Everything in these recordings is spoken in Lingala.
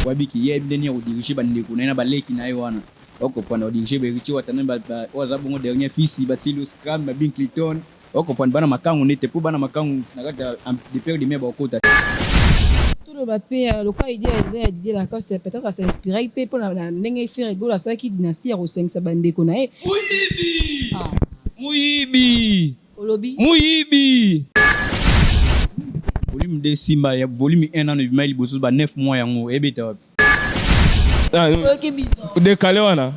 Oyebi ki ye ayebi ndenge nini ya ko diriger ba ndeko na ye na ba leki na ye wana. O comprendre? Ako diriger ba Heritier Watanabe ba oyo aza bongo dernier fils, ba Celeo Scram, ba Bill Clinton. O comprendre? Bana makangu nde te po bana makangu na kati ya de père de mère bakokota te. Toloba pe lokola idee eza ya Didier Lacoste peut-etre a s'inspiraki pe pona na ndenge Ferre Gola asalaki dynastie ya kosangisa ba ndeko na ye. Moyibi! Moyibi! Olobi? Moyibi! Volume 2 simba ya volume 1 nanu ebimaki liboso ba 9 mois yango ebeta wapi? Oyoki biso. Decale wana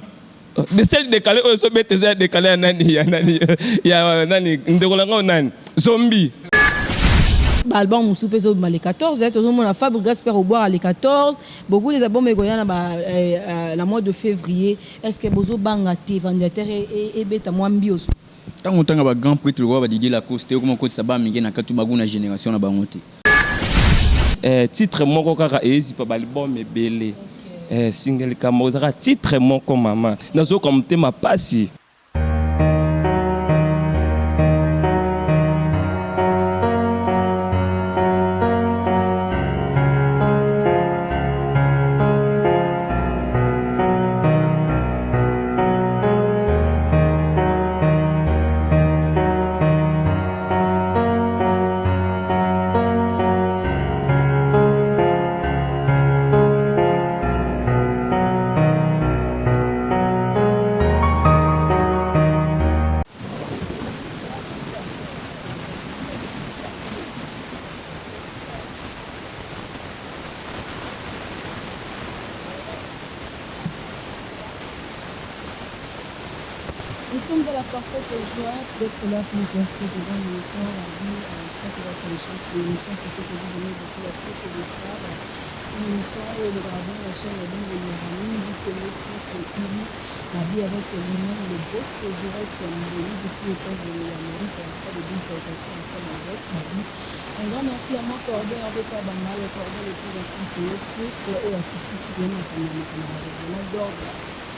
de seul decale oyo ezobeta eza ya decale ya nani ya nani ya nani ndeko na ngai nani zombie. Ba album mosusu mpe ezobima le 14, tozomona Fabregas mpe akobwaka le 14, beaucoup des albums ekoya na ba na mois de février. Est-ce que bozobanga te ventilateur ebeta mwa mbioso? Tango otanga ba grand pretre lokola ba Didier Lacoste okoma kokotisa bana mike na kati bagu na generation na bango te. Eh titre moko kaka ezipa ba album ebele eh singa likambo ezaka titre moko mama nazoyoka motema pasi. Nous sommes dans la parfaite joie d'être là pour faire cette grande émission, la vie face à votre émission, une émission qui fait que vous aimez beaucoup la source des stars, une émission où le gravons la chaîne la Bible Mirami, vous connaissez tous le TV, la vie avec lui-même, le boss, je reste Mboli depuis États-Unis d'Amérique, en tout cas de bonnes salutations à toi, mon boss, ma vie. Un grand merci à mon cordon Hervé Kabamba, le cordon le plus actif et oyo akitisi vraiment makambo ya makambo ya règlement d'ordre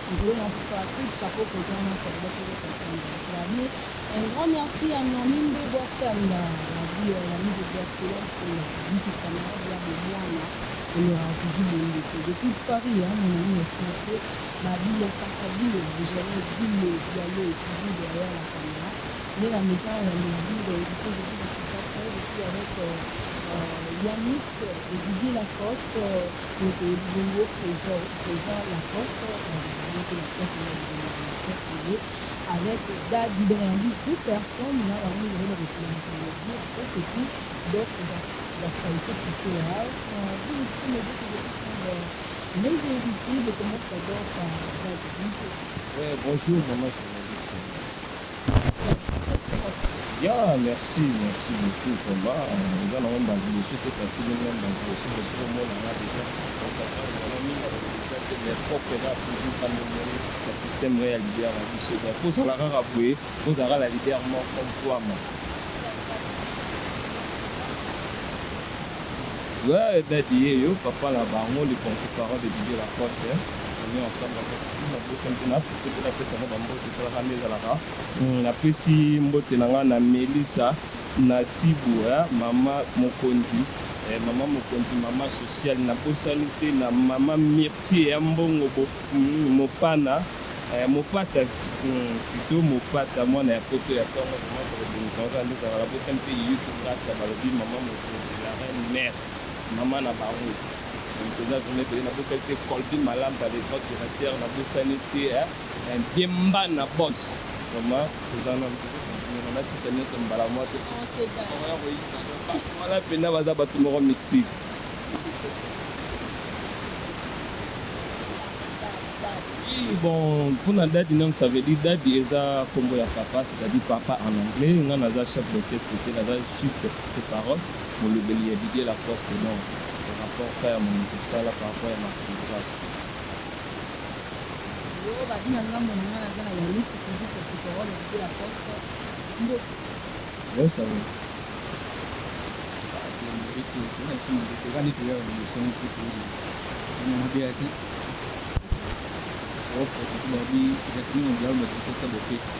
likolo na biso kaka coup de chapeau kote wana cordon mpo comprendre c'est-à-dire un grand merci à Naomi Mbebwa Kanda la vie l'ami de Berthelon Kola Vicky camarade ya Bomwana on aura toujours bondeko depuis Paris hein, mon ami Espinasse Mabi ya Kakabilo Benjamin Bilo Diallo toujours derrière la caméra nde na message ya Melvin invité aujourd'hui je suis pas seul je suis avec Yannick et Didier Lacoste oyo toyebi bongo Trésor Trésor Lacoste donc Lacoste Lacoste ye avec Dadi donc nayambi deux personnes na bango mibale bakosila makambo ya Didier Lacoste et puis d'autres actualités plutôt hein. Vous tu peux me dire que je puisse prendre mes invités. Je commence d'abord par Dadi. Bonjour. Ouais, bonjour maman journaliste. Ya merci merci beaucoup vraiment eza nango mbala liboso te parce que ndenge mbala liboso mais soki omona nga dejà o comprendre vraiment mingi ya koloba eza te mais propre kaka toujours kaka nde omoni na système oyo ya leader na biso donc ozala kaka boye ozala kaka na leader moko mvuama. Ouais daddy yeyo papa na bango le porte parole de Didier Lacoste on est ensemble avec lui na bosani te na profite pe napesa mwa ba mbote tala kaka nde ezalaka napesi mbote na nga na Melissa Nasibu mama mokonzi mama mokonzi mama sociale na bosani te na mama Murphy ya mbongo mopana mopata plutot mopata mwana ya poto ya tongo vraiment tokobongisa ngo kaka nde ezalaka na bosani te youtube Kaka balobi maman mokonzi la reine mère maman na bango donc toza vraiment ebele nabosani te Colby Malamba le grand directeur nabosani te Diembana boss vraiment toza nanu tozo continuer nanu nasisa nionso mbala moko te bakoya koyiba donc batu wana penza baza batu moko mystique. Oui bon pona daddy nanu ça veut dire daddy eza kombo ya papa c'est à dire papa en anglais nga naza chef d'orchestre te naza juste porte parole molobeli ya Didier Lacoste donc par rapport ka ya mosala par rapport ya makambo kaka. Yo babi na ngambo na nga naza na Yannick toujours porte parole ya Didier Lacoste mbote. Ouais ça va. Ah te mabe te toza na biso mabe te kaka nde toyaka liboso yango mpe toyeba mabe ya te. Propre kasi babi Jacqueline Ondialo na Kinshasa bopeto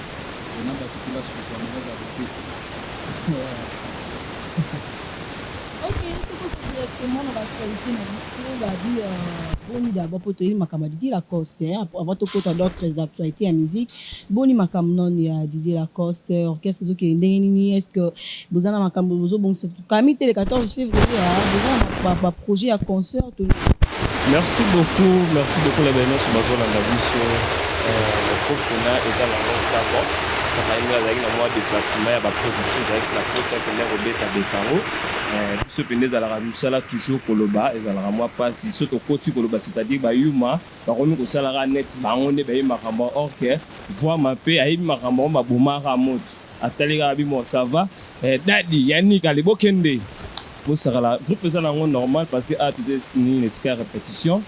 pona batu pe basukwama bazala bopeto. Ok toko. Directement na baactualité na biso, babi boni d'abord, mpo toyebi makambo ya Didier Lacoste, hein, avant tokota d'autres actualités ya musique. Boni makambo nano ya Didier Lacoste, orchestre ezokende ndenge nini? Est ce que boza na makambo bozobongisa kami te le 14 février? Boza na baprojet ya concert to? Merci beaucoup, merci beaucoup na baye nyonso bazolanda biso. Mokokona eza nango ntango kaka ye ndenge azalaki na mwa déplacement ya baproduction, ezalaki na poto, akende kobeta betango. Biso mpenza ezalaka mosala toujours koloba, ezalaka mwa mpasi so tokoti koloba, c'est-à-dire bayuma bakomi kosalaka net bango nde bayebi makambo, or que voima mpe ayebi makambo yango. Babomaka moto, atali kaka bimo, ça va dadi Yanik, ale bokende bosakala. Groupe eza nango normal parce que a toza nini, esika ya répétition.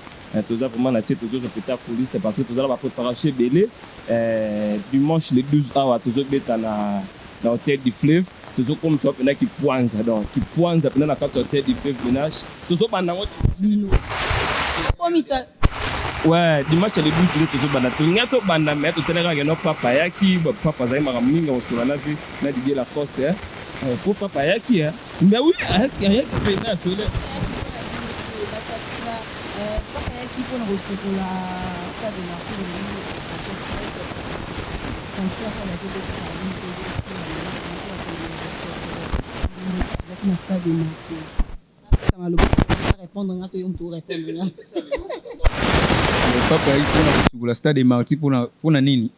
Toza vraiment na tie, tozo répéter coulisse parce que toza na bapréparation ebele. Dimanche le 12 awa tozobeta na Hôtel du Fleuve, tozokomisa mpenza kipwanza, donc kipwanza mpenza na kati ya Hôtel du Fleuve ménage, tozobanda yango. Bino komisa? Ouais, dimanche le 12 nde tozobanda. Tolingai tobanda, mais totelaka keno papa ayaki. Papa azali makambo mingi ya kosola na vi na Didier Lacoste, po papa ayaki, mais oui, ayaki mpenza asole. Papa ayaki mpona kosokola Stade Martyr, concert oyo bazobeta, ezalaki na Stade Martyr. Apesa maloba, répondre nga to yo moto orépondre nga. Papa ayaki mpona kosukola Stade Martyr mpona nini?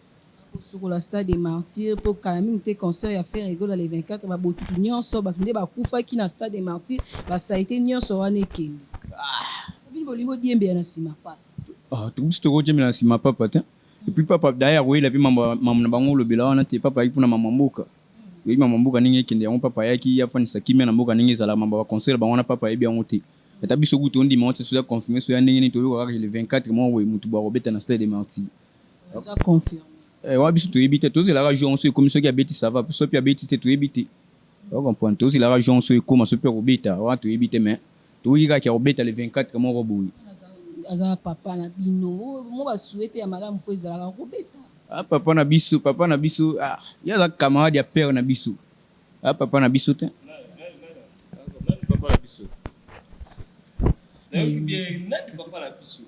Kosukola Stade Martyr mpo kala mingi te concert ya Ferre Gola le 24, babotutu nyonso, bato nde bakufaki na Stade Martyr, basaite nyonso wana ekende. Bino bolingi odiembela na nsima papa? Ah, biso tokotiembela na nsima papa te. Et puis papa d'ailleurs akoyela mpe mambo na bango olobela wana te. Papa ayaki mpona mama mboka, oyebi mama mboka ndenge ekende yango. Papa ayaki afanisa kimia na mboka ndenge ezalaka. Mambo ya baconcert bango wana, papa ayebi yango te. Ata biso kutu tondima ngo te. Soza confirmé, soya ndenge nini, toyoka kaka le 24 moko boye mutu bo akobeta na Stade de Martyr. Eza confirmé? Wa biso toyebi te, tozelaka jour so ekomi. Soki abeti, ça va. Soki abeti te, toyebi te. Ocomprendre? Tozelaka jour so ekóma, soki akobeta wana toyebi te, mais toyoki kaka ya kobeta le 24 moko boye. Aza papa na bino, mo basue mpe ya malamu fo ezalaka kobeta. Ah, papa na biso, papa na biso, ah, ye aza camarade ya père na biso. Ah, papa na biso te. Nani papa na biso? Nayoki bien, nani papa na biso?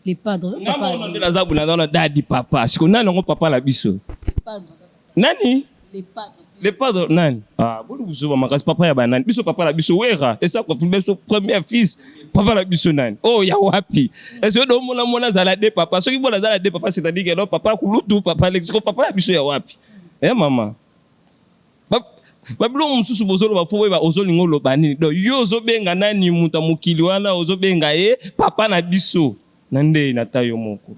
Le Padre. Nga mona nde naza boye, naza na dadi papa. Siko nani yango papa na biso? Le Padre. Nani? Le Padre. Le Padre nani? Ah, boni buzoba makasi. Papa ya banani? Biso papa na biso Wera, esa confirme biso premier fils. Papa na biso nani? Oh, ya wapi? Est-ce que omona mona azala de papa? Soki mona azala de papa, c'est-à-dire que non, papa kulutu, papa lexiko, papa ya biso ya wapi? Eh mama, babiloko mosusu bozoloba, fo boyeba ozolinga oloba nini. Donc yo ozobenga nani moto ya mokili wana, ozobenga ye papa na biso na ndei na ta yo moko?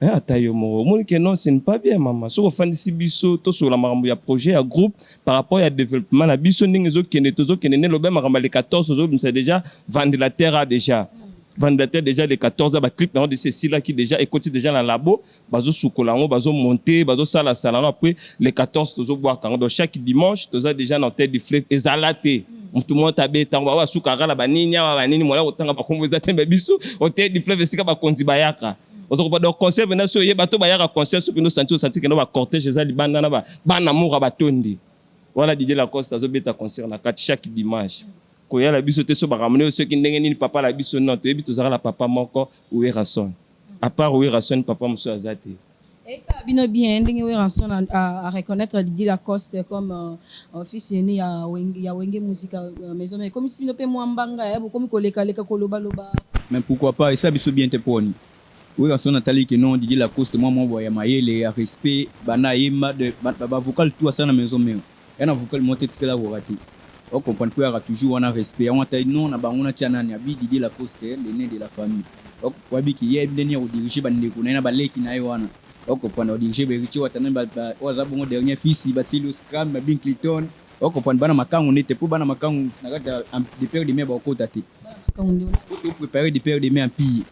Ata yo moko omoni ke non, ce n'est pas bien, mama. Soki ofandisi biso, tosola makambo ya projet ya groupe par rapport ya développement na biso ndenge ezokende, tozokende nde lobe makambo ya le 14, tozobimisa déjà ventilateur, a déjà ventilateur déjà le 14. Baclip nango desi esilaki déjà, ekoti déjà na labo, bazosukola yango, bazomonte, bazosalasala yango. Après le 14 tozobwaka yango. Donc chaque dimanche toza déjà na Hôtel du Fleuve. Ezala te motu moko tabeta yango, basukaka na banini awa, banini moya kotanga bakombo eza te. Me biso Hôtel du Fleuve, esika bakonzi bayaka, ozokopa. Donc concert mpena so oyeba to bayaka concert, so mpena osanti kende bacortège eza libanda na bana moka batondi wana. Didier Lacoste azobeta concert na kati chaque dimanche. Koyala biso te so bakambo nde soki ndenge nini papa na biso. Non, toyebi tozalaka na papa moko, Werrason. À part Werrason, papa mosusu aza te. Esala bino bien ndenge Werrason a reconnaître Didier Lacoste comme fils aîné ya Wenge Musica Maison, mais comme si bino mpe mwa mbanga ya bokomi kolekaleka kolobaloba. Mais pourquoi pas? Esa biso bien te. Poni Werrason atali ke non, Didier Lacoste mwa mwa boye ya mayele, ya respect, bana ayemba bavocal tout asala na Maison Mère, ya na vocal moko te etikala koka te. Ocomprendre? Mpo yaka toujours wana respect yango. Atali non, na bango natia nani? Abi Didier Lacoste, l'aîné de la famille. Wabiki ye yebi ndeni ya kodirige bandeko na ye na baleki na ye wana. Ocomprendre? Odirige baHéritier Watanabe oyo aza bongo dernier fils, Basili Scram, Babin Clinton. Ocomprendre? Bana makangu nde te, mpo bana makangu na kati ya de père de mère bakokota te. Po topréparé de père de mère empire,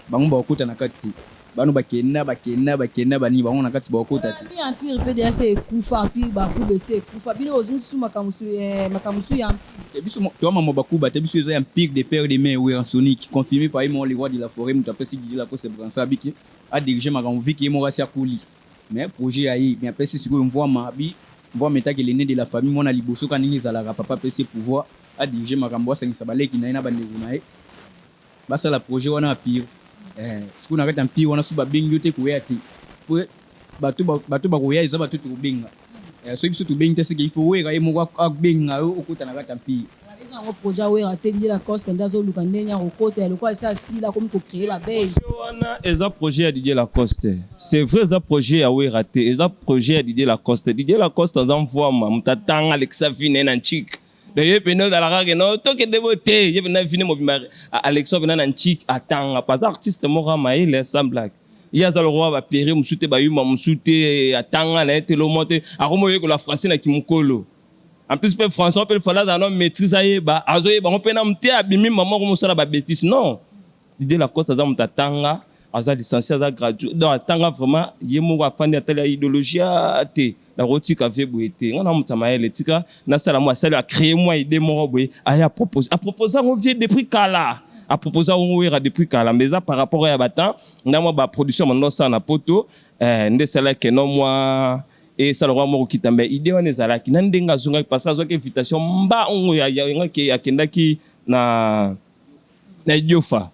bango bakokota na kati te. Bano bakenda, bakenda, bakenda banini, bango na kati bakokota te. Empire mpe deja se ekufa, empire bakuba ese ekufa. Bino ozongi makambo mosusu ya Biso toa mama bakuba te. Biso eza empire de père de mère Werrasonic, confirmé par ye moko le roi de la forêt. Moto apesi Didier Lacoste Bransa, abiki adirige makambo viki ye moko asi akoli, mais projet ya ye, mais apesi sikoyo Mvwama. Abi Mvwama etaki l'aîné de la famille, mwana liboso ka ndenge ezalaka, papa apesi ye pouvoir. Adirige makambo, asangisa baleki na ye na bandeko na ye, basala projet wana ya pire. Sikoyo na kati ya empire wana, soki babengi yo te, koya te, po bato bakoya eza bato tokobenga. Soki biso tobengi te, seke il faut Wera ye moko abenga yo, okota na kati ya empire. Eza yango projet ya Wera te. Didier Lacoste nde azoluka ndenge ya kokota ya lokola esi asila, akomi kocréer babase. Projet wana eza projet ya Didier Lacoste, c'est vrai. Eza projet ya Wera te, eza projet ya Didier Lacoste. Didier Lacoste aza mvwama, moto atanga, alekisa vie na ye na ntike. Donc ye pene ozalaka ke no tokende bo te, ye pena vie mobimba alekisa pena na ntike, atanga, aza artiste moko ya mayele, sans blague. Ye aza lokola bapere mosusu te, bayuma mosusu te, atanga na ye te, lomo te, akoma oyekola français na kimokolo. En plus mpe français mpe fala azala no maîtrise, ayeba, azoyeba ngo mpe na te, abimi mama moko mosala babêtises. Non, Didier Lacoste aza moto atanga, aza licencié, aza gradué, donc atanga vraiment. Ye moko afandi, atali ya idéologie te, nakotika vie boye te, nga na moto ya mayele, tika nasala mwa asali, acréer mwa idée moko boye, aya apropose, apropose yango vie depuis kala, apropose yango Wera depuis kala. Mais eza par rapport ya batemps nda mwa baproduction bando osala na poto, nde esalaki no mwa esalaka moko kita. Mais idée wana ezalaki na ndenge azongaki, parce que azwaki invitation mbango yangaki, akendaki na Idiofa.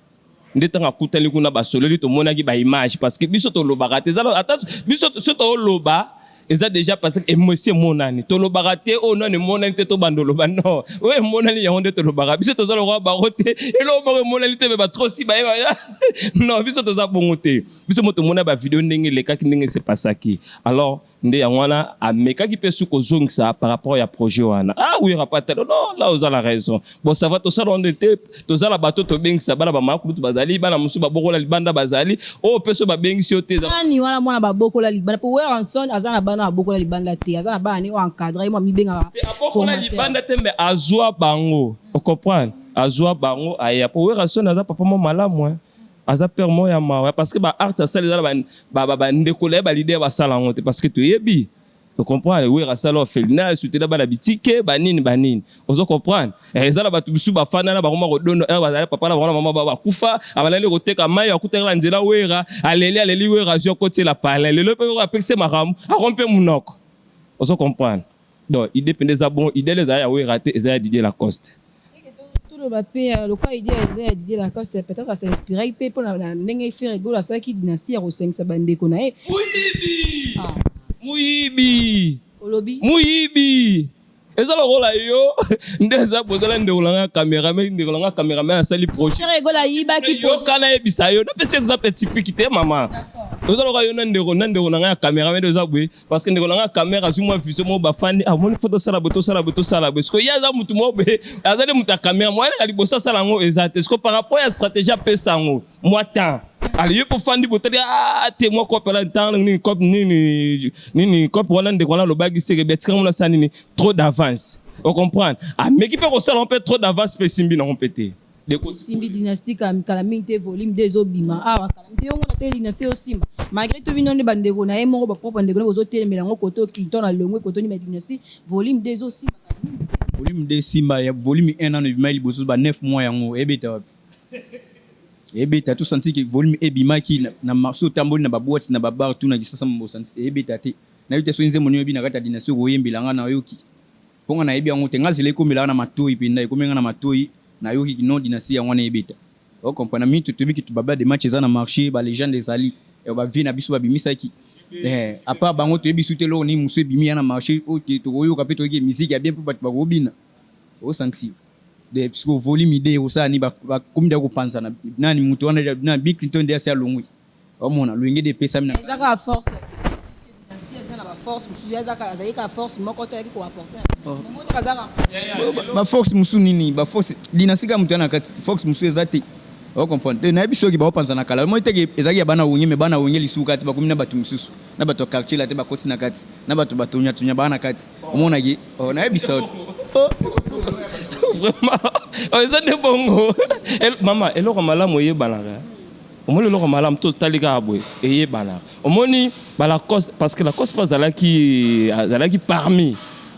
Nde ntango akutani kuna, basololi, tomonaki baimage, parce que biso tolobaka te. Ata biso so tooloba, eza déjà parce que émotion emonani. Tolobaka te oyo nani emonani te, tobanda oloba. Non, oyo emonani yango nde tolobaka. Biso toza lokola bango te, eloko moko emonani te, me batrosi bayeba. Non, biso toza bongo te. Biso mo tomona bavideo ndenge elekaki, ndenge esepasaki. Alors nde yango wana amekaki mpe su kozongisa par rapport ya projet wana. Ah oui, rapatelo, non, là oza la raison. Bon, ça va, tosala wana te, tozala bato tobengisa bana bamama kulutu bazali, bana mosusu babokola libanda bazali, oyo mpe so babengisi yo te. Nani wana mwana babokola libanda? Po Werrason aza na bana babokola libanda te, aza na bana ne oyo encadre ye, mwa mibengaka. Abokola libanda te, me azwa bango, ocomprendre, azwa bango aya. Po Werrason aza papa mo malamu, aza père moko ya mawa, parce que baarte asala eza na bandeko na ye, baleader basala yango te, parce que toyebi, ocomprendre. Wera asala orphelinat, esutela bana bitike banini banini, ozo comprendre. Eza na bato bisu bafanda na bango makodondo ere bazali papa na bango na mama bakufa, abandali koteka mai, akutaki na nzela Wera, aleli, aleli Wera, azwi akotiela palin. Lelo mpe apekisi makambo, ako mpe monoko, ozo comprendre. Donc idée mpenza eza bon, idée ezala ya Wera te, eza ya Didier Lacoste. Toloba mpe lokola idée eza ya Didier Lacoste, peut-être as'inspiraki mpe mpona ndenge Ferre Gola asalaki dynastie ya kosangisa bandeko na ye. Moyibi, moyibi. Olobi. Moyibi. Eza lokola yo nde eza bozala ndeko na nga cameraman, ndeko na nga cameraman asali projet. Ferre Gola ayibaki. Yoka, nayebisa yo, napesi exemple typique te, mama. Oza lokola yo na ndeko na ngai ya cameraman nde oza boye, parce que ndeko na ngai ya camera azwi mwa vision moko, bafandi, amoni fo tosala boye, tosala boye, tosala boye. Siko ye aza mutu moko boye, azali mutu ya camera, moyen ya liboso asala yango eza te. Siko par rapport ya stratégie, apesa yango mwa temps. Ale yo mpo fandi botali te mwa kope wana, ntango nini, kope nini nini, kope wana, ndeko wana alobaki seke betikanga mona asala nini, trop d'avance, ocomprendre. Ameki mpe kosala mpe trop d'avance mpe esimbi nango mpe te. Esimbi dynastie kala mingi te, volume 2 ezobima awa kala mingi te. Omona te dynastie osimba malgré tout, bino nde bandeko na ye moko, bapropre bandeko na bozotelemela yango. Koto Clinton alongwe, koto nini, dynastie volume 2 ezosimba kala mingi. Volume 2 esimba ya volume 1 nano ebima liboso ba 9 mois, yango ebeta wapi? Ebeta, tosanti ke volume ebimaki na so otamboli na baboîte, na babar, tu na Kisasa, bosanti ebeta te. Nayebi te soki nzembo nini oyebi na kati ya dynastie okoyembela nga, nayoki mpo nga nayebi yango te. Nga zela ekomelaka na matoi mpenza, ekomi nga na matoi, nayoki non, dynastie yango wana ebeta, ocomprendre. Mingi toyebi ke baba de match eza na marché, balégende ezali, bavie na biso babimisaki. À part bango, toyebi su te eloko nini mosu ebimi ya na marché oyo tokoyoka mpe toyoki musique ya bien mpo bato bakobina, osentir. Siko volume deux ekosala nini? Bakomi da kopanzana nani moto wana na Bill Clinton nde asi alongwi, omona lolenge de epesami na Eza kaka force ya dynastie, eza na baforce mosusu, azali kaka force moko to ayaki koapporter moko te, aza Baforce mosusu nini? Baforce dynastie kaka moto ya na kati, force mosusu eza te, ocomprendre. Nayebi soki baopanzana kala, omoni teke ezalaki ya bana Wenge, me bana Wenge lisuka te, bakomi na bato mosusu, na bato ya quartier la te, bakoti na kati, na bato batonyatonya baa na kati, omonaki nayebisa. Vraiment, eza nde bongo, mama. Eloko malamu eyebanaka, omoni, eloko malamu totali kaka boye eyebanaka. Omoni balacoste, parce que Lacoste mpe azalaki parmi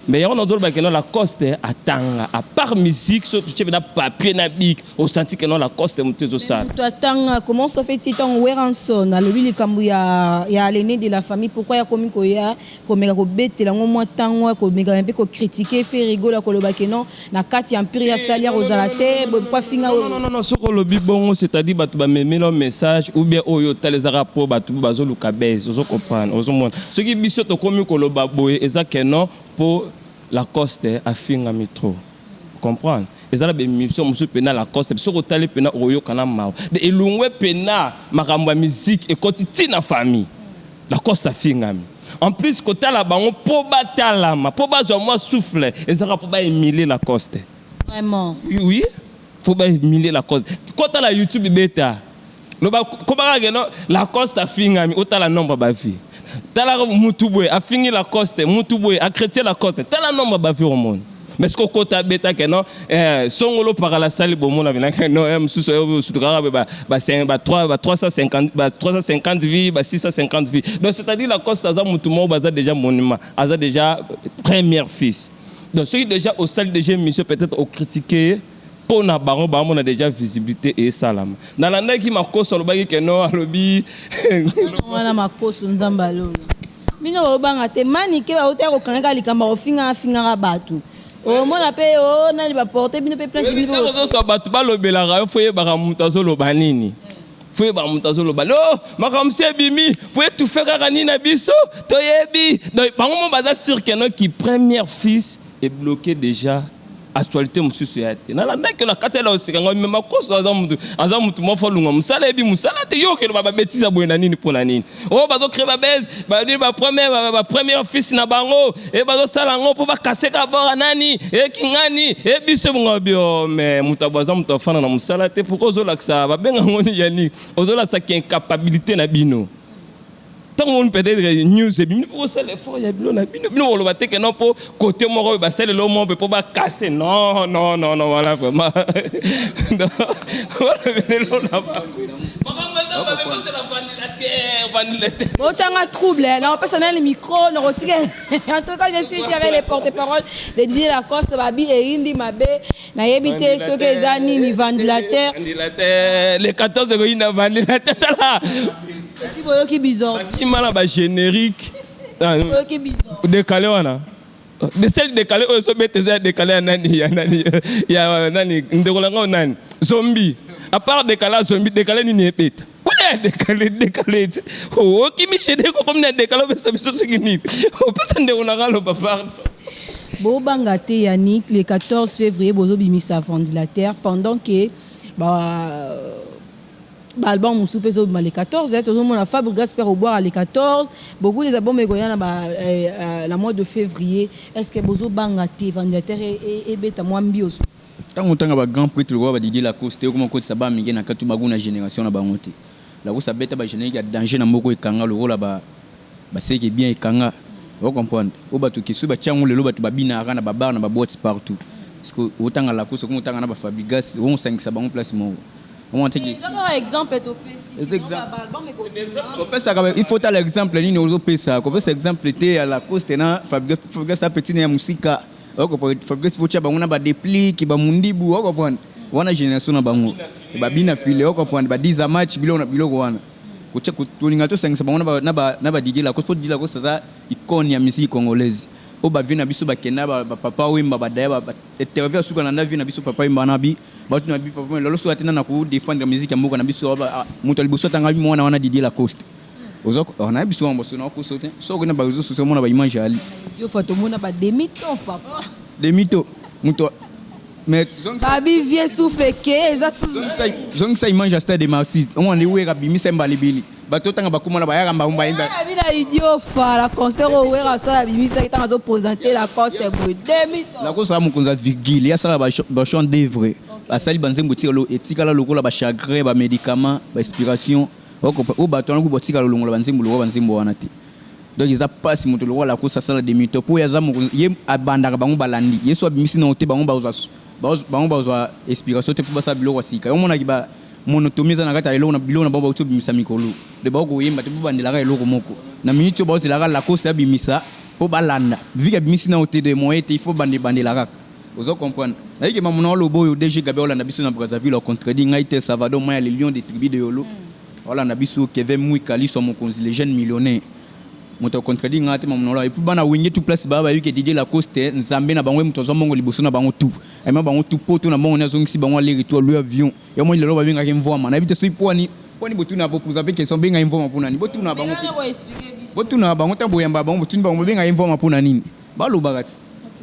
Mais yango nazoloba que non, Lacoste atanga. À part musique, so totie na papier na bic, osenti que non, Lacoste moto ezosala. Moto atanga, comment ça fait ntango Werrason alobi likambo ya l'aîné de la famille? Pourquoi ya komi koya komeka kobetela yango mwa ntango, komeka mpe kocritiquer Ferre Gola, koloba que non, na kati ya empire ya sali ya kozala te po afinga? Non, non, non, soki olobi bongo, c'est-à-dire bato bamemela message ou bien oyo otala ezaka mpo bato bazoluka base. Ozocomprendre, ozomona, soki biso tokomi koloba boye, eza que non, mpo Lacoste afingami trop. Comprendre, eza na baémission mosusu mpena Lacoste, soki otali mpena, okoyoka na mawa. De elongwe mpena makambo ya musique, ekoti ntina famille. Lacoste afingami. En plus, kotala bango mpo batalama, mpo bazwa mwa souffle, ezaka mpo bahumilie Lacoste. Vraiment? Oui, faut bahumilie Lacoste. Kotala YouTube, beta, loba, kobaka que non, Lacoste afingami, otala nombre bavues. Tala mutu boye afingi Lacoste, mutu boye achrétien Lacoste, tala nombre bavues omona. Mais soki okota, abeta que non, songolo pakala sali, bomona venaka non, mosusu oyo surtout kaka ba 350, ba 350 vues, ba 650 vues. Donc c'est-à-dire Lacoste aza mutu moko baza déjà monument, aza déjà premier fils. Donc soki déjà osali déjà émission, peut-être ocritique mpo na bango, bamona déjà visibilité esalama. Nalandaki Makoso alobaki que non, alobi. Wana Makoso, Nzambe alola bino, bobanga te. Manike bauta kokangaka likambo, akofingaka fingaka bato, omona mpe o nani baporte bino mpe plainte bino. Ntango ozoswa bato balobelaka yo, faut yebaka moto azoloba nini, faut yebaka moto azoloba no. Makambo si ebimi po étouffe kaka nini na biso toyebi. Donc bango mo baza sûr que non, ki premier fils ebloqué déjà actualité mosusu ya te. Nalandaki na kati ya oseka ngai, mais Makoso aza mutu, aza mutu moko alunga mosala, yebi mosala te. Yo okende babêtises boye na nini, mpo na nini oyo bazocrée babêtises, bani bapremier fils na bango e bazosala yango mpo bakaseka bora nani ekingani e biso bongo bio. Mais moto abo aza moto afanda na mosala te. Pourquoi ozolakisa babenga yango nini ya nini? Ozolakisaki incapabilité na bino. Ntango moni peut-être news ebimi mpo kosala effort ya bino na bino, bino koloba te que non, mpo côté moko oyo basalela mo mpe mpo bakase. Non, non, non, non, voilà, vraiment wana benelo na bango, makambo eza mabe. Kotela ventilateur, ventilateur. Botianga trouble na opesa nani micro na kotika. En tout cas, je suis ici avec les porte-parole de Didier Lacoste. Babi eyindi mabe, nayebi te soki eza nini, ventilateur. Ventilateur, le 14 ekoyinda, ventilateur, tala. Esi boyoki bizor. Bakima na bagénérique. Boyoki bizor. Décalé wana, de sel décalé oyo ezobeta, eza ya décalé ya nani, ya nani, ya nani, ndeko na ngai nani, zombi. À part décalé ya zombi, décalé nini ebeta wana ya décalé? Décalé ti okimi générique, okomi na décalé, opesa biso soki nini, opesa ndeko na ngai aloba, pardon. Bobanga te, Yannick, le 14 février bozobimisa ventilateur pendant que ba baalbum mosusu mpe ezobima le 14. Tozomona Fabregas mpe kobwaka le 14, beaucoup des albums ekoya na na mois de février. Est ce que bozobanga te ventilateur ebeta mwa mbioso? Ntango otanga bagrand prêtre lokola baDidier Lacoste, okoma okotisa bana mingi na kati bango na génération na bango te. Lacoste abeta bagénérique ya danger na moko, ekanga lokola baseke bien, ekanga, ocomprendre. Oyo bato keso batia yango lelo, bato babinaka na babar, na baboîte, partout. Parce que otanga Lacoste, okoma otanga na baFabregas, okosangisa bango place moko. Omona te? Eza kaka exemple topesi. Eza exemple. Baalbum ekobima. Kopesaka, il faut tala exemple nini ozopesa. Kopesa exemple te ya Lacoste na Fabregas. Fabregas apeti na ya mosika. Fabregas, faut tia bango na badeplike, bamundibu, ocomprendre, wana génération na bango babina file, ocomprendre, badiza match, biloko na biloko wana. Tolinga tosangisa bango na baDidier Lacoste, po Didier Lacoste aza icône ya musique congolaise. Oyo bavie na biso bakenda, bapapa Wemba, badaya interview ya suka na nda vie na biso papa Wemba na bi bato na bi papa Wemba. Lelo soki atinda na kodéfendre musique ya mboka na biso, moto ya liboso atanga bi mwana wana Didier Lacoste. Oza nayebi biso wana boso na okoso te. Soki okenda baréseau sociaux, omona baimage ali. Yo fa tomona bademi ton papa. Demi to moto, mais babi vie souffle ke eza susu. Zongisa image ya Stade de Martyr, omona nde Wera bimisa mbala ebele. Bato otanga bakóma na bayaka mbango bayemba. Abi na idiofa la concert oyo Wera asala, abimisaki ntango azoprésente Lacoste boye demi ton. Lacoste aza mokonzi ya virgule, ye asala bachant d'œuvre, asali banzembo etikala lokola bachagrin, bamédicament, bainspiration oyo bato wana ku batikala longola banzembo lokola banzembo wana te. Donc eza mpasi moto lokola Lacoste asala demi-ton, mpo oyo aza mokonzi, ye abandaka, bango balandi ye. So abimisi nango te, bango bazwa inspiration te mpo basala biloko ya sika. Omonaki ba monotonie eza na kati ya eloko na biloko na bango bauti obimisa mikolo de bao koyemba te, mpo bandelaka eloko moko na minute oyo baozelaka Lacoste abimisa. Mpo balanda vike abimisi nao te, de moyen te, il faut bande ebandela kaka. Ozo comprendre? Nayiki mamu na oloba oyo, DG Gabi aolanda biso na Brazzaville, acontredit ngai te. Salvador Maya, le lion de tribu de Yolo, aolanda biso. Kevin Mwika Liso Mokonzi, le jeune millionnaire, moto acontredit ngai te mamu na oloba. Et puis bana Wenge, tout place baya, bayebi ke Didier Lacoste nzambe na bango, ye moto azwa mbongo liboso na bango tout, ayema bango tout poto na mbongo ne, azongisi bango aller retour, alui avion. Yo moi lelo babengaki mvwama, nayebi te soki pwani pwani. Botuna, bopoza mpe question, bengai mvwama mpona nini? Botuna bango mpe, botuna bango ntango boyamba bango, botuni bango bobengai mvwama mpona nini, balobaka ti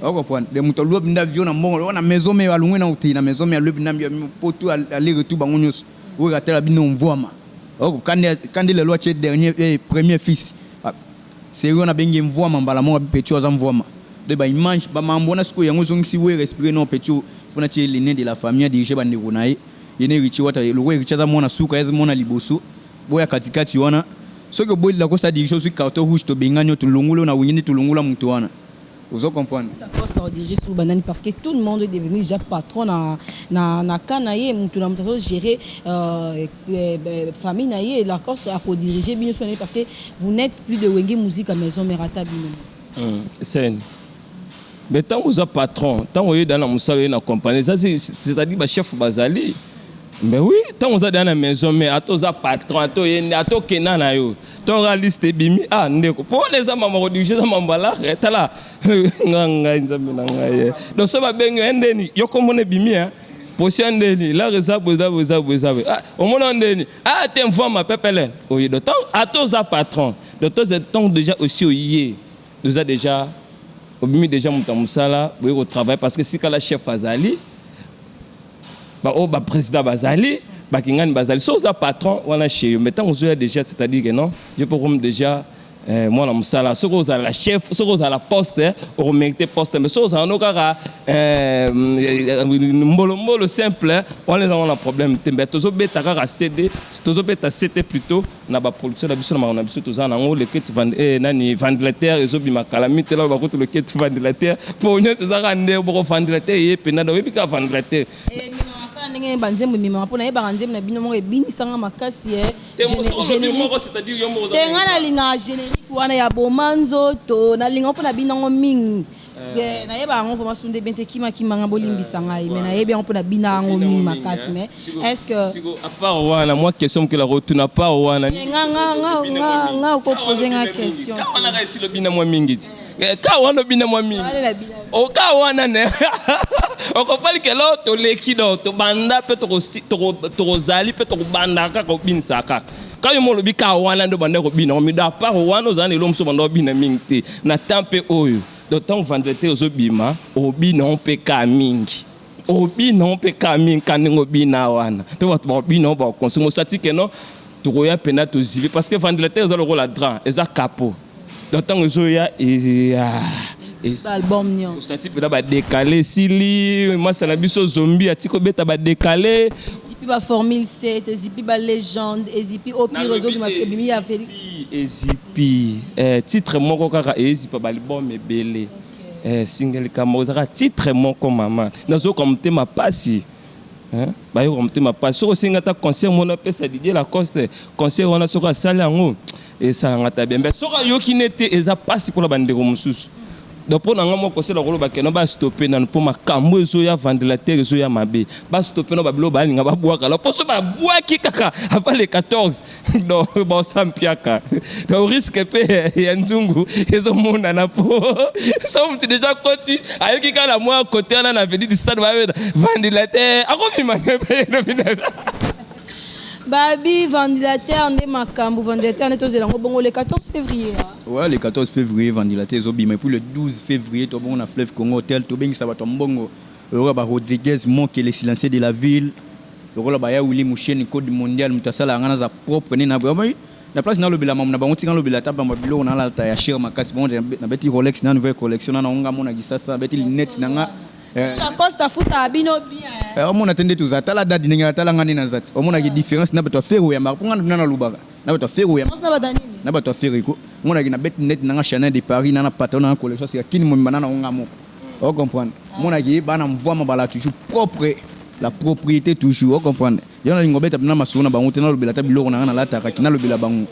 okocomprendre. De moto alua mpenza avion na mbongo wana maison me alongwe na te na maison me alue mpenza poto aller retour, bango nyonso oyo atala bino mvwama. Kande lelo atie dernier premier fils série wana, abengi mvwama mbala moko, petit aza mvwama. De baimage bamambo wana sikoyo, yango ezongisi we respire. Non, petit faut natie l'aîné de la famille adirige bandeko na ye, ye ne Héritier Wata. Lokola Héritier aza mwana suka, ye aza mwana liboso, boya katikati wana. Soki oboyi Lacoste adirige, ozwi carton rouge, tobengani yo, tolongoli oyo na Wenge nde tolongola moto wana. Ozo comprendre? Lacoste adirigé sur banani? Parce que tout le monde est devenu déjà patron na ka na ye, mutu na mutu azogérer famille na ye. Lacoste akodirige bino so nani? Parce que vous n'êtes plus de Wenge Musique à Maison Mère, ata bino. Scène, mais ntango oza patron, ntango oyeda na mosala, oye na compagnie, eza c'est-à-dire bachef bazali. Mais oui, ntango oza deya na maison, mais ata oza patron, ata oyende, ata okenda na yo, ntango kaka liste ebimi, ah ndeko, mpo wana eza mambo kodirige, eza mambo alare. Tala nga, ngai nzambe na ngai. Donc so babengi yo ndeni, yo kombona ebimi position ndeni, lare eza boye, eza boye, eza boye, eza boye. Ah, omona ndeni, ah te, mvwama pepele oye. Donc ata oza patron, donc ntango déjà aussi oye, oza déjà obimi déjà moto ya mosala, boye kotravaille, parce que sikala chef azali, baoyo baprésident bazali, bakingani bazali. So oza patron wana chez yo, mais ntango ozoya déjà, c'est-à-dire que non, yo mpo komi déjà mwana mosala. Soki ozala chef, soki ozala poste, okomérite poste, mais soki ozala no kaka mbolombolo simple wana, eza wana problème te. Mais tozobeta kaka CD, tozobeta CT plutôt na baproduction na biso, na makambo na biso toza nango. Leketi nani, ventilateur ezobima kala mitela, bakuti loketi ventilateur mpo nyonso ezaka nde boko ventilateur ye mpena, oyebi kaka ventilateur. Ememaka ndenge banzembo ememaka, mpo nayebaka nzembo na bino moko ebinisanga makasi. Te. Te, ngai nalingaka générique wana ya boma nzoto, nalingaka mpo na bino yango mingi. Nayeba yango vraiment sunde bien te, kimakimanga, bolimbisa ngai, mais nayebi yango mpo na bina yango mingi makasi. Mais est ce que à part wana, mwa question mokela kotuna, à part wana. Nga okopose nga question. Ka wana ka esili, obina mwa mingi ti ka wana, obina mwa mingi ka wana ne okopali kelo toleki. Donc tobanda mpe tokozali mpe tokobanda kaka kobinisa kaka ka yo mo olobi ka wana nde obanda kobina mido. À part wana, ozala na elo mosusu obanda kobina mingi te na temps mpe oyo. Donc ntango vendredi ozobima, obina mpe ka mingi, obina mpe ka mingi ka ndenge obina wana mpe bato bakobina, bakonsome osati keno tokoya mpena tozibi, parce que ventilateur eza lokola drap, eza capot. Donc ntango ezoya album nyonso osati mpena badekale esili, masa na biso zombi ati kobeta badekale. Ezipi baformule 7, ezipi balégende, ezipi opire ezobima, ebimi ya Félix. Ezipi titre moko kaka ezipa baalbum ebele. Single kama ozalaka titre moko, mama, nazoyoka motema pasi, bayoka motema pasi. Soki osengi ata concert mona apesa Didier Lacoste concert wana, soki asali yango, esalanga ta bien. Mais soki ayoki ne te, eza pasi mpona bandeko mosusu. Donc mpo na nga moko, kosela koloba keno bastope nanu, mpo makambo ezoya, ventilateur ezoya mabe, bastope no babilo balinga babwaka la, mpo so babwaki kaka avant le 14, donc baosa mpiaka. Donc risque mpe ya nzungu ezomonana, mpo so motu déjà koti, ayoki kaka na mwa kote wana na avenue du Stade babeta ventilateur, akobima. Babi ventilateur nde makambo, ventilateur nde tozela yango bongo le 14 février, hein? Ouais, le 14 février ventilateur ezobima, et puis le 12 février tobongo na Fleuve Congo Hotel, tobengisa bato ya mbongo lokola ba Rodriguez Moke, le silencieux de la ville, lokola baya Willi Musheni, code mondial, moto asalaka nga naza propre nde na place. Nalobela mamu na bango, tika nalobela ata bamba biloko nalata ya cher makasi bongo. Nabeti Rolex na nouvelle collection na nango, nga monaki sasa nabeti lunette na nga. Lacoste afuta bino bien. Omona te nde toza, tala dadi ndenge atala nga nde naza te, omonaki différence na bato ya Ferre oyambaka, mpo nga na nalobaka na bato ya Ferre oyamba. Na bata nini? Na bato ya Ferre ko omonaki na beti neti nanga Chanel de Paris na patron nanga collection sika kini momimba na nango nga moko, ocomprendre? Omonaki bana mvwama bala toujours propre, la propriété toujours, ocomprendre? Yo nalinga obeta mpena masolo na bango te, nalobela ata biloko na nga nalataka ki nalobela bango.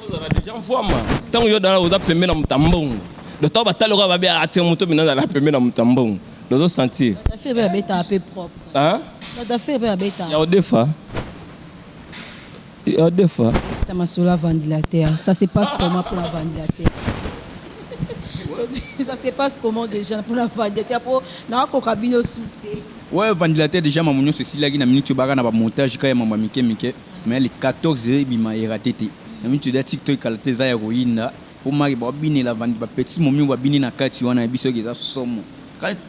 Ozala déjà mvwama ntango yo dala oza pembe na moto ya mbongo. Donc ntango batali okoa babe atie moto bino azala pembe na moto ya mbongo, ozosentir. Bato mpe babetaka mpe propre. Hein? Bato mpe babetaka. Ya odefa, ya odefa. Ta masolo ya ventilateur, ça se passe comment pour la ventilateur? Ça se passe comment déjà pour la ventilateur? Po nakoka bino su te. Ouais, ventilateur déjà, mamu nyonso esilaki. Na minute oyo baka na bamontage kaka ya mambo ya mike mike, mais le 14 ebima, eraté te. Na minute oyo TikTok ekala te, eza ya koyinda mpo maki babinela bapetits momi oyo babini na kati wana ya biso, eza somo.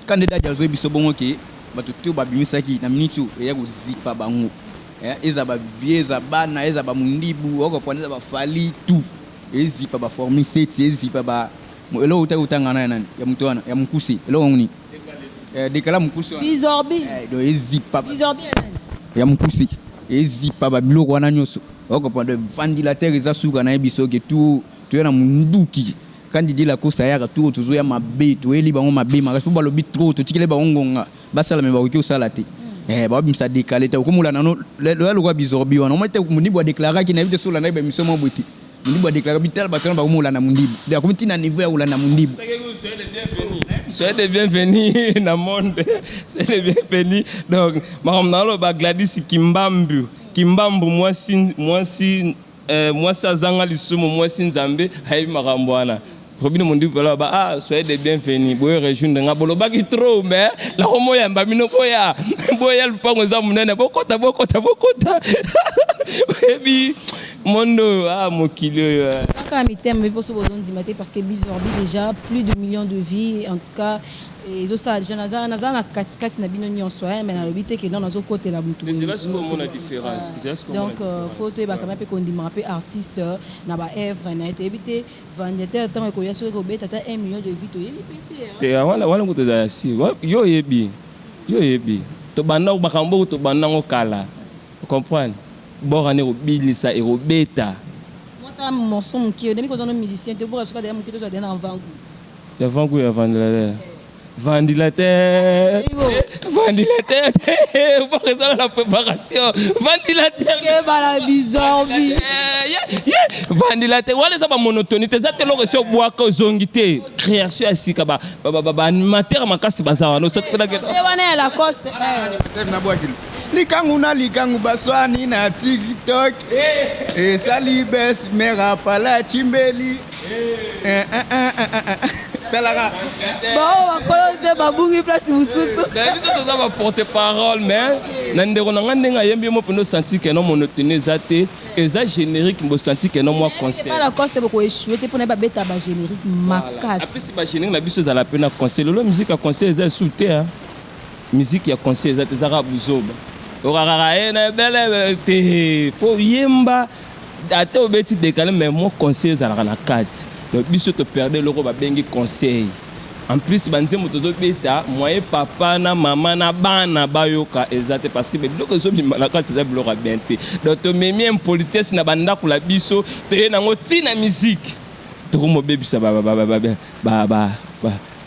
Ka nde dadi azoyebi biso bongo ke bato te oyo babimisaki na minute oyo eya kozipa bango. Eza bavieux, eza bana, eza bamundibu, okopona, eza bafali, tout ezipa baformi seti, ezipa ba eloko otaki kotanga na ya nani, ya moto wana ya mokuse, eloko yango nini, dekala mokuse wana. Bizorbi. Donc ezipa. Bizorbi ya nani? Ya mokuse, ezipa babiloko wana nyonso, okopona. Donc ventilateur eza suka na ye. Biso ke tu toya na munduki kandi Didier Lacoste ayaka tu tozoya mabe, toyeli bango mabe makasi mpo balobi trop, totikeli bango ngonga basala, me bakoki kosala te. Babimisa décalé te, okomolanda nano loya lokwa bizorbi wana omoi te. Mondibu adéclaraki, nayebi te so olandaki baémission moko boye te. Mondibu adéclaraki, bitala bato wana bakomolanda mondibu, donc akomi ntina niveau ya kolanda mondibu. Soyez les bienvenus na monde, soyez les bienvenus. Donc makambo naloba, Gladys Kimbambu, Kimbambu, mwasi, mwasi, mwasi azanga lisumu, mwasi Nzambe ayebi makambo wana. Robino Mondibu baloba: "Ah, soyez les bienvenus, boye rejoindre nga." Bolobaki trop, mais nakomoyamba bino, boya, boya, lupango eza monene, bokota, bokota, bokota. Oyebi monde oyo, ah, mokili oyo, eh. Kaka mitema mpe so bozondima te, parce que bizorbi déjà plus de millions de vues. En tout cas ezosala déjà, naza na katikati na bino nyonso, mais nalobi te ke non, nazokotela motu. Ezela sikoyo omona différence, ezela sikoyo omona Donc faut différence. Toyebaka mpe kondimaka mpe artiste na baœuvre na ye. Toyebi te ventilateur ntango ekoya, soki ekobeta ata 1 million de vues, toyebi mpe te, hein. Te, wana wana kutu ezala si yo oyebi, yo oyebi, tobanda makambo oyo, tobanda yango kala, comprendre bor wana ekobilisa, ekobeta. Mwata morceau moke, oyebi kozwa no musicien te, oboka soki adeya moke, tozwa deya na vangu. Ya vangu, ya ventilateur, ventilateur, ventilateur, bor ezala na préparation ventilateur. Kebala bizorbi. Ventilateur wana eza bamonotonie te, eza te eloko esi obwaka ozongi te. Création ya sika, baanimateur makasi baza wana. Te, wana ya Lacoste. Likangu na likangu baswani na TikTok, esali bes mare apala chimbeli. Talaka. Bao bakolo te, babungi place mosusu. Biso toza baporte parole, mais na ndeko na nga ndenge ayembi ye mo mpenza, osanti ke no monotonie eza te, eza générique, bosanti ke no mwa concert. Pa Lacoste bokoéchouer te, mpona babeta bagénérique makasi. Apesi bagénérique na biso ezala mpe na concert. Lelo musique ya concert eza esu te, hein. Musique ya concert eza te, ezaka buzoba, okakaka ye na ebele te. Fo yemba ata obeti décalé, mais mo conseil ezalaka na kati. Donc biso toperdre eloko babengi conseil. En plus banzembo tozobeta, moyen papa na mama na bana bayoka eza te, parce que biloko ezobima na kati eza biloko ya bien te. Donc tomemi impolitesse na bandako na biso, toye nango ntina musique, tokomobebisa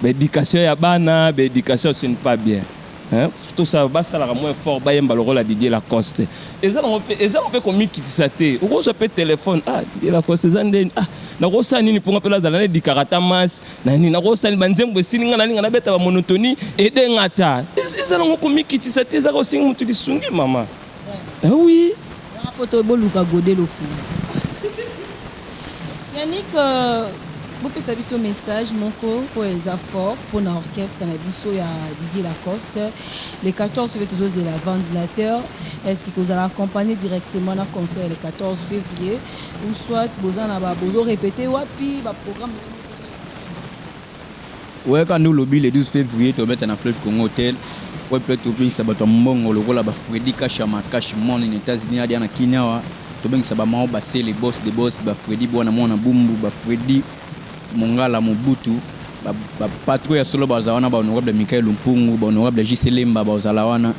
baéducation ya bana. Baéducation, ce n'est pas bien, hein? Tout ça basalaka moins fort, bayemba lokola Didier Lacoste. Eza nango mpe, eza mpe komikitisa te. Okozwa mpe telefone: "Ah, Didier Lacoste, eza ndeni? Ah, nakosala nini mponga mpe nazala na edikaka ata masi na nini? Nakosala nini? Banzembo esili nga, nalinga nabeta bamonotonie, edenga ata." Eza nango komikitisa te, ezaka osengi motu lisungi, mama. Eh oui. Wana fo boluka Gode Lofulu. Yannick, bopesa biso message moko oyo eza fort mpona orchestre na biso ya Didier Lacoste. Le 14 février tozozela ventilateur. Est ce que kozala accompagné directement na concert le 14 février, ou soit boza na bozorépéter wapi, baprogramme nini? Ouais, quand nous lobi, le 12 février tobeta na Fleuve Congo Hotel, oyo mpe tobengisa bato ya mbongo lokola bafredi Kashama, Cash Mon na États-Unis, adia na Kini awa. Tobengisa bamao basele, boss de boss, bafredi bwana mwana bumbu, bafredi Mongala Mobutu, bapatron ya solo bazala wana, bahonorable Michael Mpungu, bahonorable JC Lemba bazala wana.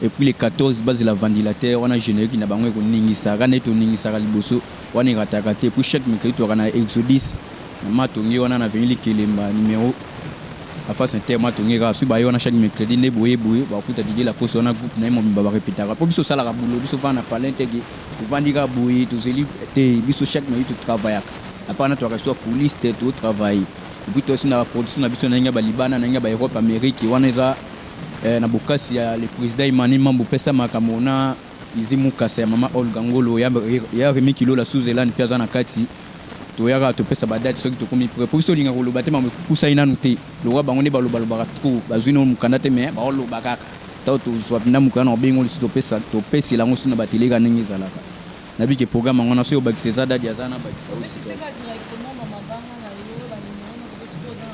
Et puis le 14 bazela ventilateur wana, générique na bango ekoningisaka nde toningisaka liboso wana, erataka te. Puis chaque mercredi toyaka na Exodus na Matonge wana na avenue Likelemba numéro afase te, Matonge kaka. Soki baye wana chaque mercredi nde boye boye, bakuta Didier Lacoste wana, groupe na ye mobimba barepetaka, mpo biso osalaka boulot. Biso vanda na palin teke tovandi kaka boye, tozeli te. Biso chaque mercredi totravaillaka, apart na toyaka so ya coulisse te, totravaille. Et puis tosi na baproduction na biso na ndenge ya balibana, na ndenge ya baEurope, Amérique. Wana eza na bokasi ya le président Imani Mambo, pesa makambo na Izi Mukasa ya mama Olga Ngolo ya Remi Kilola Suzerland mpe aza na kati. Toyaka topesa badate soki tokomi prêt, po biso olinga koloba te. Mambo epusai nanu te. Lokwa bango nde balobalobaka trop, bazwi no mokanda te, mais baoloba kaka. Ntango tozwa mpenza mokanda na kobenga lisusu, topesa, topesela yango. So na bateleka ndenge ezalaka, nayebi ke programme yango na soki obakisa eza dadi aza na bakisa. Opesi mpe kaka directement bamabanga na yo, banimero na koto soki oza na.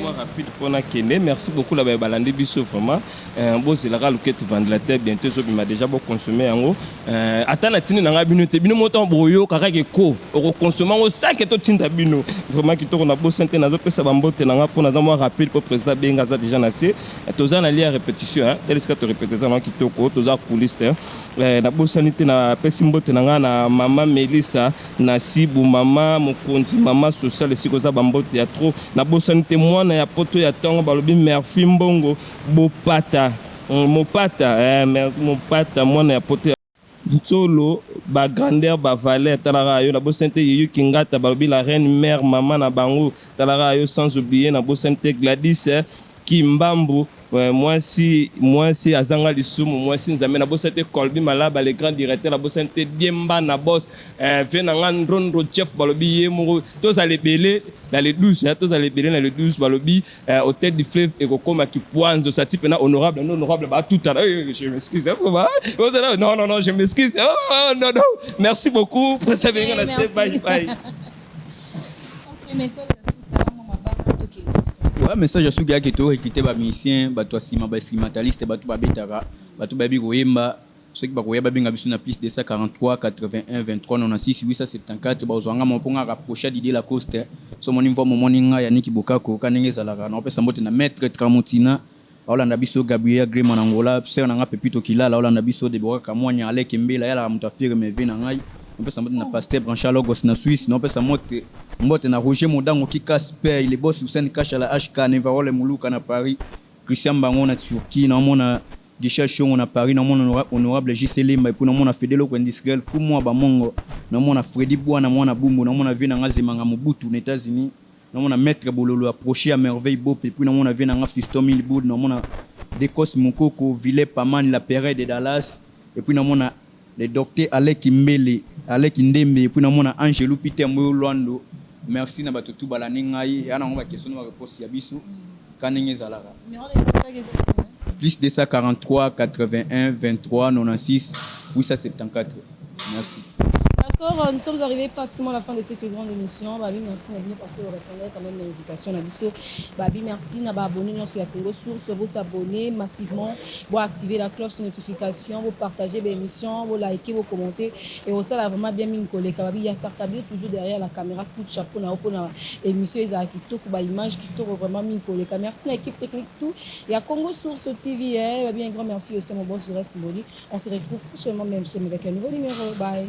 Mwa rapide mpona kende. Merci beaucoup na baye balandi biso. Vraiment, bozelaka Lukete Ventilateur, bientôt ezobima déjà. Boconsommer yango. Ata na tindi na ngai bino te, bino moto boyoka kaka eko okoconsommer yango sake totinda bino. Vraiment kitoko. Na bosani te, nazopesa bambote na ngai mpo naza mwa rapide, mpo président abenga, aza déjà na se. Toza na lia ya répétition, tel esika torépéter, eza nango kitoko, toza coulisse te. Nabosani te, napesi mbote na ngai na mama Melisa na Sibu, mama mokonzi, mama social, esika oza, bambote ya trop. Nabosani te mwana ya poto ya ntongo, balobi Merci Mbongo Bopata, Mopata, Mopata, mwana ya poto ya Ntsolo, bagrandeur, bavaleur, talaka yo. Nabosani te Yeyu Kingata, balobi la reine mère, mama na bango, talaka yo. Sans oublier, nabosani te Gladys Kimbambu, mwasi, mwasi azanga lisumu, mwasi Nzambe. Nabosani te Colbi Malaba, le grand directeur. Nabosani te Diemba na bos ve na nga Ndrondo Chef, balobi ye moko. Tozala ebele na le 12, tozala ebele na le 12. Balobi Hôtel du Fleuve ekokóma kipwanzo sati mpena. Honorable, non, honorable batutana, je m'excuse, non, non, non, je m'excuse, oh, non, non, merci beaucoup. Presa benga na se. Bye bye. Message ya suka, mwa mabanga, tokende. Ouais, message ya suka yaki torecruter bamusicien, bato ya nsima, bainstrumentaliste, bato babetaka, bato bayebi koyemba. Soki bakoya, babenga biso na plus 243 81 23 96 874. Bazwanga mo mpo nga rapproche Didier Lacoste. So moni mvwa momoni ngai Yaniki Bokako ka ndenge ezalaka. Naopesa mbote na maître Tramotina, aolanda biso, Gabriel Grema na Angola, sœur na nga Pepito Kilala, aolanda biso, Debora Kamwanya, Aleke Mbela, yalaka moto afirme ve na ngai. Napesa mbote na pasteur Branchard Logos na Suisse. Napesa mbote na Roger Modango Kikas Pay, le boss Hussein Kashala, HK Nevarole Muluka na Paris, Christian Bango na Turquie, naomona Guichet Shongo na Paris, naomona honorable JC Lemba, et puis naomona Fedelo Industriel Kumwa Bamongo, naomona Freddy Bwana mwana Bumbu, naomona vie na nga Zemanga Mobutu na États-Unis, naomona maître Bololo approché à merveille Bop, et puis naomona vie na nga Fiston Milboud, naomona Dekos Mukoko Ville Paman la Perret de Dallas, et puis naomona le docteur Aleki Mbele, Aleki Ndembe, et puis naomona Angelou Peter Mboyo Lwando. Merci na bato tu balandi ngai. Ya nango baquestion na baréponse ya biso ka ndenge ezalaka. Plus 243 81 23 96 874. Merci. D'accord, nous sommes arrivés pratiquement à la fin de cette grande émission. Babi, merci na bino parce que vous répondez quand même l'invitation na biso. Babi, merci na ba abonné sur la Congo Source, vous s'abonner massivement, vous activer la cloche de notification, vous partagez l'émission, vous likez, vous commentez et ça a vraiment bien mis une collègue. Babi, il y a Tartabio toujours derrière la caméra, coup de chapeau na na émission ezaki kitoko, ba image kitoko, vraiment mis une collègue. Merci à l'équipe technique tout. Il y a Congo Source TV, eh. Babi, un grand merci aussi à mon boss Reste Mboli. On se retrouve prochainement même chaîne avec un nouveau numéro. Bye.